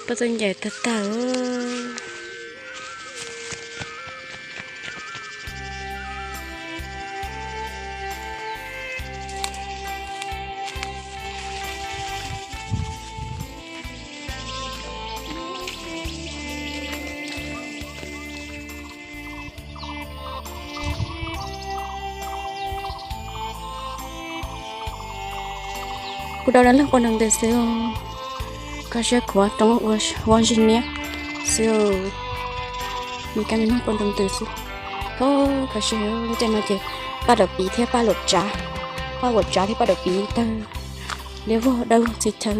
Pob txaij ncaim tag tag. Kuv dau dab laug quaj nroo ntws xwb. Kho siab khuav roob ua ntsis niab xwb. Me kab me noog quaj nroo ntws xwb. Kho siab, lub caij no ces paj daum piv thiab paj luam tsav, paj luam tsav thiab paj daum piv tawg liab vog dawb txhis chaw.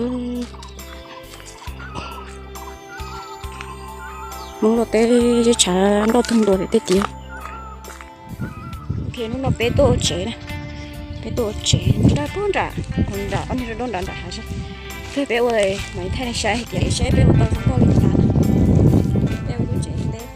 Hmoob luaj teb zeb tshav nroj tug ntua tim tej tiv. Hnub no peb tuaj ua tsev na, peb tuaj ua tsev nraj puag nram, nram ob niag rau nram nram hav zoov. Peb ua mas thaij nej saib hais tias saib peb ua tau zoo nkauj li cas na. Peb ua lub tsev teb.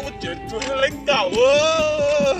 Ua ciav tsuag leej nkaum.